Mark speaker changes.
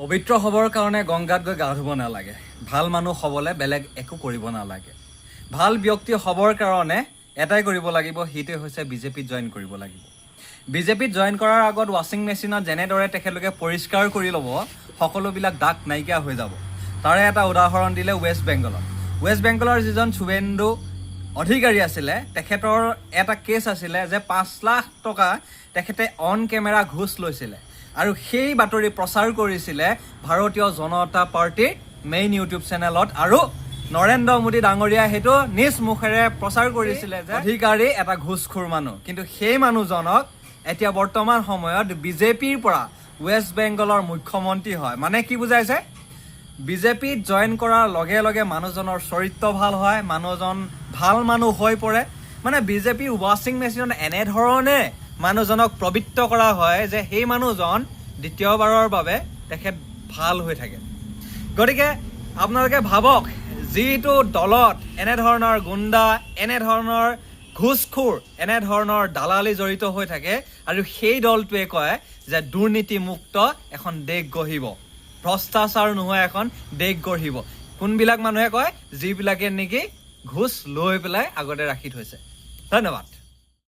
Speaker 1: পবিত্ৰ হ'বৰ কাৰণে গংগাত গৈ গা ধুব নালাগে। ভাল মানুহ হ'বলৈ বেলেগ একো কৰিব নালাগে। ভাল ব্যক্তি হ'বৰ কাৰণে এটাই কৰিব লাগিব, সেইটোৱে হৈছে বিজেপিত জইন কৰিব লাগিব। বিজেপিত জইন কৰাৰ আগত ৱাশ্বিং মেচিনত যেনেদৰে তেখেতলোকে পৰিষ্কাৰ কৰি ল'ব, সকলোবিলাক দাগ নাইকিয়া হৈ যাব। তাৰে এটা উদাহৰণ দিলে ৱেষ্ট বেংগলত। ৱেষ্ট বেংগলৰ যিজন শুভেন্দু অধিকাৰী আছিলে, তেখেতৰ এটা কেছ আছিলে যে 5 লাখ টকা তেখেতে অন কেমেৰা ঘোচ লৈছিলে আৰু সেই বাতৰি প্ৰচাৰ কৰিছিলে ভাৰতীয় জনতা পাৰ্টীৰ মেইন ইউটিউব চেনেলত আৰু নৰেন্দ্ৰ মোদী ডাঙৰীয়াই সেইটো নিজ মুখেৰে প্ৰচাৰ কৰিছিলে যে অধিকাৰী এটা ঘোচখোৰ মানুহ। কিন্তু সেই মানুহজনক এতিয়া বৰ্তমান সময়ত বিজেপিৰ পৰা ৱেষ্ট বেংগলৰ মুখ্যমন্ত্ৰী হয়। মানে কি বুজাইছে? বিজেপিত জইন কৰাৰ লগে লগে মানুহজনৰ চৰিত্ৰ ভাল হয়, মানুহজন ভাল মানুহ হৈ পৰে। মানে বিজেপিৰ ৱাশ্বিং মেচিনত এনেধৰণে মানুহজনক পবিত্ৰ কৰা হয় যে সেই মানুহজন দ্বিতীয়বাৰৰ বাবে তেখেত ভাল হৈ থাকে। গতিকে আপোনালোকে ভাবক, যিটো দলত এনেধৰণৰ গুণ্ডা, এনেধৰণৰ ঘোচখোৰ, এনেধৰণৰ দালালি জড়িত হৈ থাকে আৰু সেই দলটোৱে কয় যে দুৰ্নীতিমুক্ত এখন দেশ গঢ়িব, ভ্ৰষ্টাচাৰ নোহোৱা এখন দেশ গঢ়িব। কোনবিলাক মানুহে কয়? যিবিলাকে নেকি ঘোচ লৈ পেলাই আগতে ৰাখি থৈছে। ধন্যবাদ।